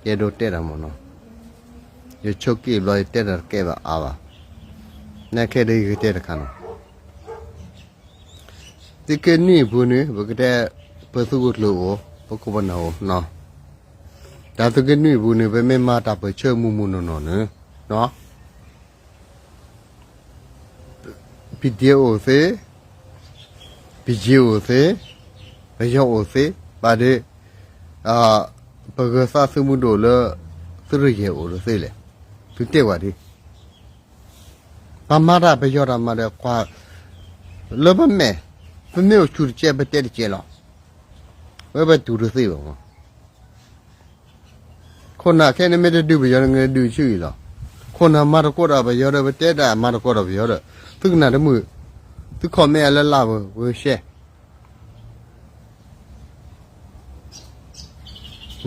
ယအဲၣ်ဒိးတဲတၢ်မ့ၢ်နီၤ, ယဆိကမိၣ်ဘျီယတဲတၢ်တကဲဘၣ်အါဘၣ်, နခဲဒီးယကတဲတခါနီၤ. သုးက့နွံအပူၤန့ၣ် ပကတဲ ပသုးခိၣ်ကျၢၢ်အိၣ် ပခိၣ်ပနၢ်အိၣ်နီၤ, တၢ်သုးက့နွံအပူၤန့ၣ် ပမ့ၢ်မၤတၢ်ပၢၢ်ဆၢမုၢ်မုၢ်နီၢ်နီၢ်န့ၣ် ပံၣ်ဒ့အိၣ်သ့, ပံၣ်က့အိၣ်သ့, ပယီၤအိၣ်သ့, ဘၣ်ဒီး ပဂၢၤသးသုးမုၢ်ဒိၣ်လၢ သုးရယဲၢ်အိၣ်တသ့လဲၣ်, သုတဲဝဲဒၣ်, ပမၤတၢ်ပယီၤတၢ်မၤဒီးကွၢ် လၢပမဲာ်, ပမ့ၢ်အိၣ်ဆူၣ်တကဲးပတဲတကဲးလီၤ, ဝဲပတူၢ်တသ့ဘၣ်မး ခိၣ်နၢ်ခဲန့ၣ်မ့ၢ်တဒုးပယီၤန့ၣ် ဒုးဆူၣ်အံၤလီၤ. ခိၣ်နၢ်မၤသကိးဒီးပယီၤဒီး ပတဲတၢ်မၤသကိးဒီးပယီၤဒီး သုကနၣ်တမုာ်, သု comment လၢ live ပကshare.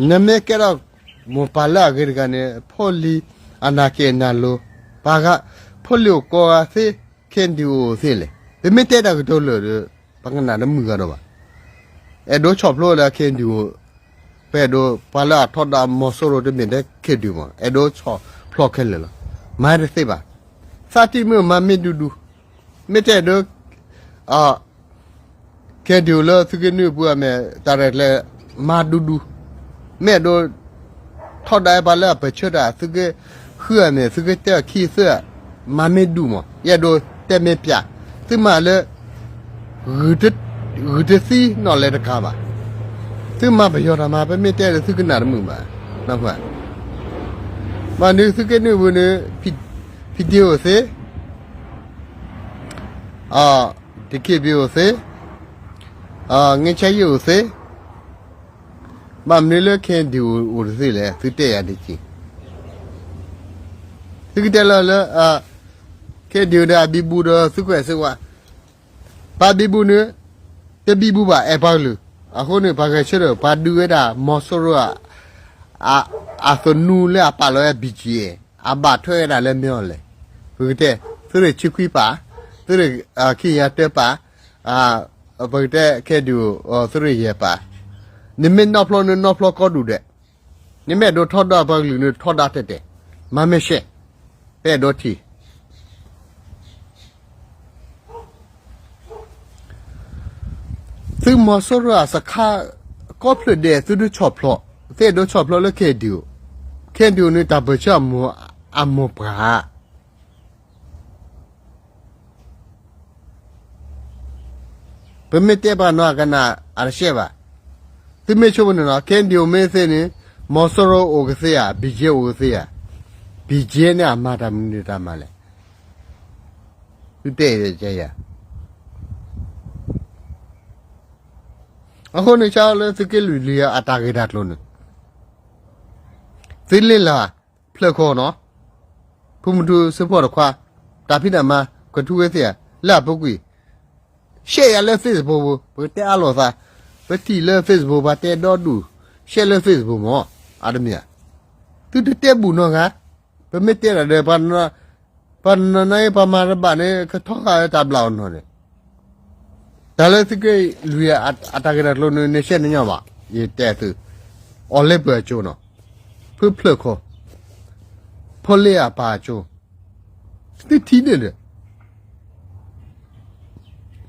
နမ့ၢ်ကဲထီၣ်မိၢ်ပၢ်လၢအဂ့ၤတဂၤန့ၣ် ဖိလံၤအနၢ်က့ၤနၢ်လိၤ, ပှၤဂၤ, ဖိလံၤအိၣ်ကိးဂၤသ့, ခဲဒုးအိၣ်သ့လဲၣ်. ပမ့ၢ်တဲတၢ်ကတိၤလၢာ်ဒီး ပကနၣ်တမုာ်ဂၤဒီးဘၣ်. အဲၣ်ဒိးဆီၣ်ဖျိလၢခဲဒုးအိၣ်, ပအဲၣ်ဒိးပှၤလၢအထီဒါမီၤစိရိၤတမ့ၢ်ထဲခဲဒုးမး အဲၣ်ဒိးဆီၣ်ဖျိခဲလၢာ်လီၤ. မၤတသ့ဘၣ်. သးတံၢ်မုၢ်မၤမ့ၢ်ဒူဒူ, မ့ၢ်တဲဒိး ခဲဒုးအိၣ်လၢသုးက့နွံအပူၤအမဲာ် တၢ်ရဲၣ်ကျဲၤမၤဒူဒူ, မ့ၢ်အဲၣ်ဒိး ထီဒါပှၤလၢအပၢၢ်ဆၢတၢ် သုးက့ဃုအမဲာ် သုးက့တၢခံသၢ, မၤမ့ၢ်ဒူမး ယအဲၣ်ဒိးတဲမ့ၢ်ပျၢ်, သုမၤလၢ ဂုာ်တသံနီၣ်လဲၤတကၤဘၣ်. သုမၤပယီၤတၢ်မၤ ပမ့ၢ်တဲဒီးသုကနၣ်တမုာ်ဘၣ်. ဘၣ်န့ၣ်သုးက့နွံအပူၤန့ၣ် ဖံးတ့ၢ်အိၣ်သ့, တခ့ၣ်ဘံၣ်အိၣ်သ့, ငဲဆါယံၣ်အိၣ်သ့, ဘၣ်မနုၤလၢခဲဒုးအိၣ်တသ့လဲၣ် သုတဲယၤဒ်က့ၤ, သုကတဲလၢလၢ ခဲဒုးဒီးအဘံဘူဒီးသုးကွဲးစ့ဝါ, ပှၤဘံဘူန့ၣ် တဘံဘူဘၣ် အဲၣ်ပှၤကလုာ်, အဃိန့ၣ် ပှၤဂဲၤဆၢထၢၣ် ပှၤဒုးဝဲဒၣ်မီၤစိရိၤ အသနူလၢအပာ်လီၤဝဲ ဘံၣ်ကၠံၣ် အဘၣ်ထွဲဝဲဒၣ်လၢမ့ၢ်အီၤလဲၣ်. ပကတဲ သုးရ့ၣ်ဆံခွံပာ်, သုးရ့ၣ်ခံကယၤတၢပာ်, ပကတဲခဲဒုး သုးရ့ၣ်ယဲၢ်ပာ်, နမ့ၢ်နီၢ်ဖျိန့ၣ် နီၢ်ဖျိကီဒူၣ်ဒဲး, နမ့ၢ်အဲၣ်ဒိးထီဒါပှၤကလုာ်န့ၣ် ထီဒါတဲာ်တဲာ်, မၤမ့ၢ်ရှဲ, ပအဲၣ်ဒိးထံၣ် သုးမီၤစိရိၤအစခါ ကိးဖျၢၣ်ဒဲး သုတဆီၣ်ဖျိ, သုအဲၣ်ဒိးဆီၣ်ဖျိလၢခဲဒုး, ခဲဒုးန့ၣ် တၢ်ပၢၢ်ဆၢအမိၢ်ပှၢ်, ပမ့ၢ်တဲပှၤနီၢ်ကနၣ်အတရှဲဘၣ်. သုမ့ၢ်ဆိကမိၣ်န့ၣ်နီၤ ခဲဒုးမ့ၢ်သ့န့ၣ် မီၤစိရိၤအိၣ်ကသ့ဧါ, ဘံၣ်ကၠံၣ်အိၣ်ကသ့ဧါ, ဘံၣ်ကၠံၣ်န့ၣ်အမၤတၢ်မနုၤတၢ်မၤလဲၣ်. သုတဲယၤ အဃိန့ၣ် ဆါလၢသုးက့လွံၢ်လွံၢ်အတၢ်ဂ့ၢ်တၢ်ကျိၤန့ၣ် သုလ့လၢ်ဖျၢၣ်ခိၣ်နီၤ, ဖုမူထူစ့ဖီၣ်တခွါ, တၢ်ဖံးတၢ်မၤ ကထူဝဲသ့ၣ်ဧါ, လၢအပူၤကွံာ်, ရှဲယၤလၢ Facebook ပူၤ ပကတဲအါလိာ်သး, ပထံၣ်လၢ Facebook ပှၤတဲဒီဒူၣ်, ရှဲလၢ Facebook မး, အါတမံၤဧါ, သုတတဲဘူၣ်နီတဂၤ, ပမ့ၢ်တဲတၢ်ဒီး ပှၤနီၢ်နီၢ်အံၤ ပှၤမၤတဘၣ်န့ၣ် ကထီဃာ်ဝဲတၢ်ဘျၣ်အီၤနီၤန့ၣ် တၢ်လၢသုးက့လွံၢ်အတၢ်ဂ့ၢ်တၢ်ကျိၤန့ၣ် နရှဲနညီၣ်ဘၣ်, ယတဲသု, အီၤလ့ပၢၢ်အကၠိနီၤ, ဖုဖျၢၣ်ခိၣ်, ဖိလ့အပၢ်အကၠိ, သုထံၣ်န့ၣ်ဒီး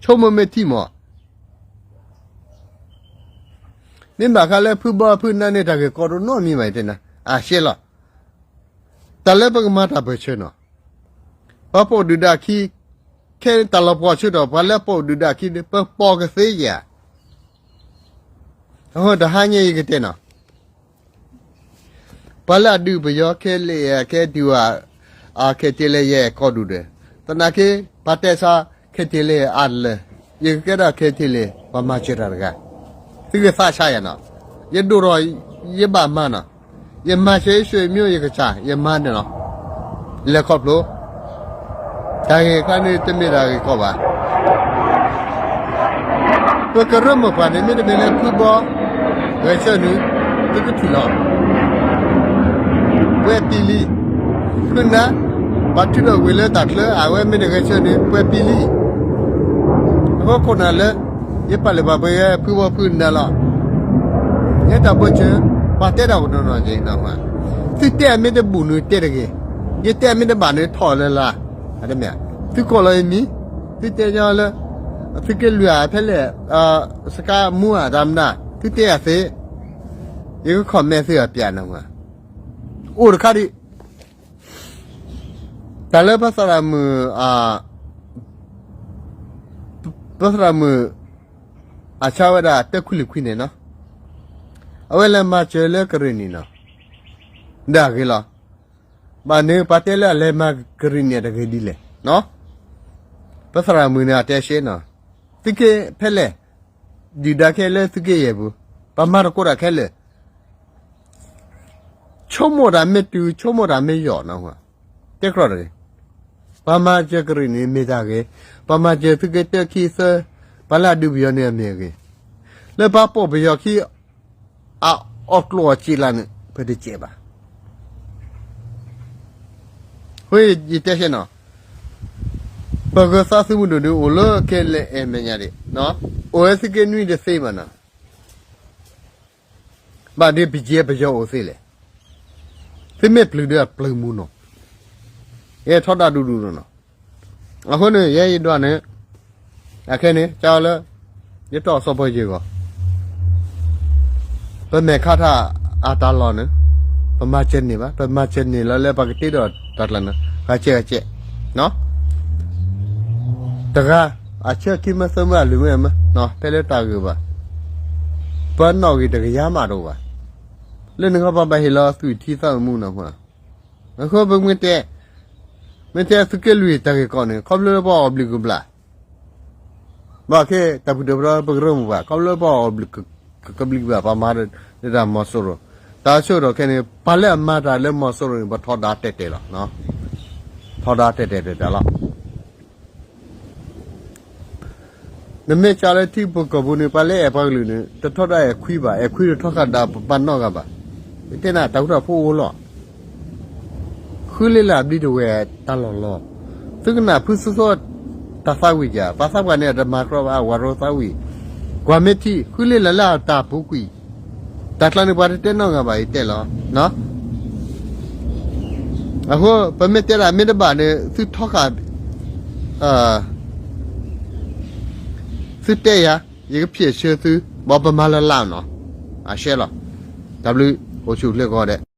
ဆိကမိၣ်မ့ၢ်ထံၣ်မး, မ့ၢ်ဘၣ်ဃးလၢဖုဘီဖုနါန့ၣ် တၢ်ဂ့ၢ်ကီဒိၣ်နီတမံၤဘၣ်တဲနၤ, အရှဲလီၤ, တၢ်လၢပကမၤတၢ်ပၢၢ်ဆၢနီၤ ပှၤပိာ်ဒုၣ်ဒါခံ, ခဲတၢ်လီၤပှီၢ်ဆၢထီၣ် ပှၤလၢပိာ်ဒုၣ်ဒါခံန့ၣ် ပပိာ်ကသ့ဧါ. အဃိတဟါညါအံၤကတဲနီၤ, ပှၤလၢအဒုးပယီၤခဲလၢာ် ခဲဒုးဧါ, ခဲတ့လၢယဲၢ်ကီၢ်ဒူၣ်ဒီး, သနာ်က့ ပှၤတဲဆါခဲတ့လၢအါလၢ, ယကကဲထီၣ်ခဲတ့လၢ ပှၤမၤစၢၤတၢ်တဂၤ, သုကသးဆါယၤနီၤ, ယဒိၣ်ထီၣ် ယဘၣ်မၤနီၤ, ယမၤစၢၤယဆွေမျိုး ယကစၢ် ယမၤန့ၣ်လီၤ. လဲၤခီဖျိ တၢ်ဂ့ၢ်ခါန့ၣ် တမ့ၢ်တၢ်ဂ့ၢ်ကီဘၣ်. ပကရၢမိၢ်ပှၢ်န့ၣ် မ့တမ့ၢ်လၢဖုဘီ ဂဲၤဆၢနုာ် သုကထံၣ်လီၤ. ပှဲၤပံၤလံ. ဖုနါ ပှၤထုးထီၣ်ဝံၤလၢတၢ်ချၢ အဝဲမ့ၢ်တဂဲၤဆၢနုာ် ပှဲၤပံၤလံ. အဃိခိၣ်နၢ်လၢ ယပာ်လၢပှဲၤပှဲၤဖုဘီဖုနါလီၤ. ယဲတၢ်ပၢၢ်ဆၢ ပှၤတဲတၢ်အိၣ်နီၢ်နီၢ်က့ၤနီၤ, သုတဲအမ့ၢ်တဘူၣ်န့ၣ်တဲတဂ့ၤ, ယတဲအမ့ၢ်တဘၣ်န့ၣ်ထီၣ်လၢလာ်, သုကိးလီၤယမံၤ, သုတဲညီလၢ သုက့လွံၢ်ဧါဖဲလဲၣ်, စကါမူဧါတၢ်မနုၤ, သုတဲယၤသ့, ယက comment သုအပျးနီၤ, အိၣ်တခါဒံး တၢ်လၢပသရၣ်မုၣ်, ပသရၣ်မုၣ် အဆါဝဲဒၣ်တၢ်ခွံလံာ်ခွံန့ၣ်နီၤ, အဝဲလဲၤမၤစၢၤလၢကရ့ၣ်နံၤနီၤ, ဒၣ်ဂ့ၤလီၤ, ဘၣ်န့ၣ်ပှၤတဲလၢအလဲၤမၤကရ့ၣ်နံၤတဂ့ၤဒ်လဲၣ်, ပသရၣ်မုၣ်န့ၣ်အတဲရှဲနီၤ, သုက့ဖဲလဲၣ်, ဒုၣ်ဒါခဲလၢသုက့ယဲၢ်ပူၤ, ပမၤတကိးတၢ်ခဲလၢာ် ဆိကမိၣ်တၢ်မ့ၢ်တုၤ ဆိကမိၣ်တၢ်မ့ၢ်ယိာ်နီၤ, တဲကြီတဂ့ၤ, ပှၤမၤစၢၤကရ့ၣ်နံၤမ့ၢ်တၢ်ဂ့ၤ, ပှၤမၤစၢၤသုးက့တၢ ခံ သၢ, ပှၤလၢအဒုးပယီၤန့ၣ်အမ့ၢ်ဂ့ၤ, လၢပှၤပိာ်ပယီၤခံ အအီၣ်ကျိၣ်အီၣ်စ့လၢန့ၣ် ပတစဲးဘၣ်. အဃိယတဲဆဲနီၤ, ပဂၢၢ်သးသုးမုၢ်ဒိၣ်ဒုးအိၣ်လၢ ကဲလဲၣ်အဲၣ်မဲာ်ညါဒံး, အိၣ်ဝဲသုးက့နွံတသ့ဘၣ်နီၤ, ဘၣ်ဒ်ပယီၤပယီၤအိၣ်သ့လဲၣ်, သုမ့ၢ်ပျုၤဒီးအပျုၤမူနီၤ, ယဲထီဒါဒူဒူနီၤနီၤ, အဃိန့ၣ် ယဲယဒွးန့ၣ်, အခဲန့ၣ် ကလၢ ယတီၢ်စီၤပီယ့ၢ်ဂီၤ ပမဲာ်ခါထၣ်အတၢ်လီၢ်န့ၣ်, ပမၤစၢၤန့ၢ်ဘၣ်, ပမၤစၢၤန့ၢ်လီၤလၢပကတ့ဒီးတၢ်ကျၢၤန့ၣ် ဂၤကဲဂၤကဲ, တဂၤ အဆၢခံမၢသၢမၢအလုၢ်မ့ၢ်မၢ, ဖဲလၢတၢ်ဂ့ၢ်ဘၣ်, ပနီၣ်ဂံၢ်တကယၤမးတအိၣ်ဘၣ်, လၢနဂီၢ်ပဘၣ်ဟ့ၣ်လီၤသွံၣ်ထံသးမူနီၤ, အဃိပမ့ၢ်တဲ, မ့ၢ်တဲသုးက့လွံၢ်တၢ်ဂ့ၢ်ကီန့ၣ် ခီဖျိလၢပှၤအီၣ်ဘျုးကဘျၣ် ဘၣ်ခဲ တၢ်ပူၤတၢ်ပြၢပကရၢမိၢ်ပှၢ် ခီဖျိလၢပှၤအီၣ်ဘျုးကဘျၣ် ပှၤမၤဒီး ဒ်တၢ်မီၤစိရိၤ, တၢ်ဆိကတီၢ်ခဲန့ၣ် ပှၤလၢအမၤတၢ်လၢမီၤစိရိၤန့ၣ် ပထီဒါတဲာ်တဲာ်လီၤ. ထီဒါတဲာ်တဲာ်တဲာ်တဲာ်လီၤ. နမ့ၢ်ကးလၢထံပူၤကီၢ်ပူၤန့ၣ် ပှၤလၢအဲၣ်ပှၤကလုာ်န့ၣ် တထီဒါအဲၣ်ခွံဘၣ်, အဲၣ်ခွံတထီဒါပှၤနီတဂၤဘၣ်. ယတဲနၤ တၢ်ဃူတၢ်ဖိးအိၣ်လီၤ. ဃုလ့လၢ်ဘျံးတဝဲၢ်တၢ်လီၢ်လီၤ. သုကနၣ်ဖုသူသိတၢ်သးဝံၣ်ယၤ, ပှၤသးပှၢ်န့ၣ် တမၤကြီဘၣ် ဝၤရိသးဝံၣ်, ကွၢ်မ့ၢ်ထံ, ဃုလ့လၢ်လၢအတၢ်ပူၤကွံာ်, တၢ်ကျါန့ၣ်ပှၤတတဲနီတဂၤဘၣ် ယတဲလီၤ. အဃိ ပမ့ၢ်တဲဒၣ်မ့ၢ်တဘၣ်န့ၣ် သုထီဃာ်, သုတဲယၤ, ယကဖျဲးဆၢသု, ဘၣ်ပမၤလၢလၢ်နီၤ, အရှဲလီၤ. တၢ်ဘျုး, အိၣ်ဆူၣ်အိၣ်ချ့ကိးဂၤဒဲး.